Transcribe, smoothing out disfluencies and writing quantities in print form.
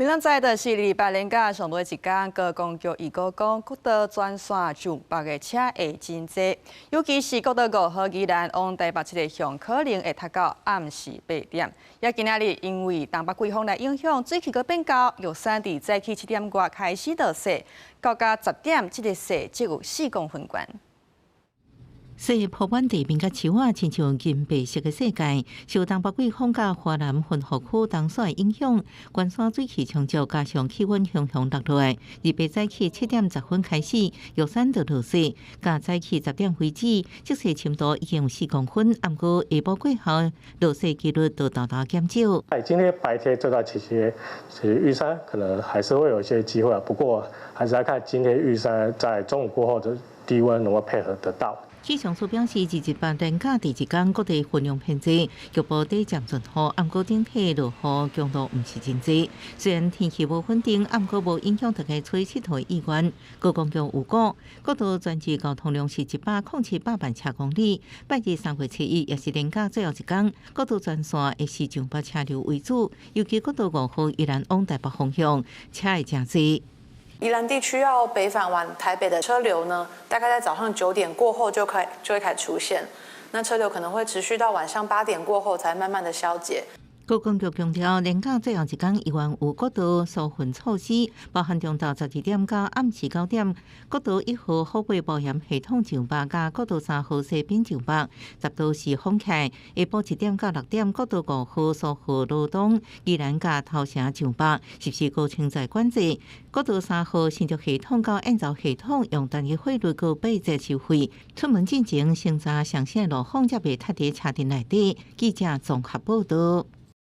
明仔載就是二二八連假上尾一工，高公局預估講，國道全線上北的車會真濟，尤其是國道五號宜蘭往台北這个向，可能會塞到暗時八點。也今仔日因為東北季風來影響，水氣閣變厚，玉山佇早起7點外開始落雪，到甲10點，這个雪只有4公分懸。雪鋪滿地面佮樹仔，親像銀白色的世界。受東北季風佮華南混合區東徙影響，關山水氣充足，加上氣溫雄雄落落來。二八早起7點10分開始，玉山就落雪，到早起十點為止，積雪深度已經有4公分。毋過下晡過後，落雪幾率就大大減少。哎，今天白天這段期間，其實玉山可能還是會有一些機會，不過還是要看今天玉山在中午過後的低溫能夠配合得到。氣象署表示，二二八連假第二工各地雲量偏濟，局部短暫陣雨，毋過整體落雨強度毋是真濟。雖然天氣無穩定，毋過無影響大家出去𨑨迌意願。高公局預估，國道全日交通量是107百萬車公里。拜日3月7日也是連假最後一工，國道全線會是上北車流為主，尤其國道五號宜蘭往台北方向，車會誠濟。宜蘭地區要北返往台北的車流呢，大概在早上9點過後就會開始出現，那車流可能會持續到晚上8點過後才慢慢的消解。高公局強調，連假最後一工依然有國道疏運措施，包含中晝12點到暗時9點，國道一號虎尾保險系統上北佮國道三號西濱上北，十都是封起。下晡1點到6點，國道五號蘇澳羅東宜蘭佮頭城上北實施高清在管制。國道三號新竹系統到燕巢系統用單一費率閣八折收費。出門進前，先查上新路況，才袂塞佇車陣內底。記者綜合報道。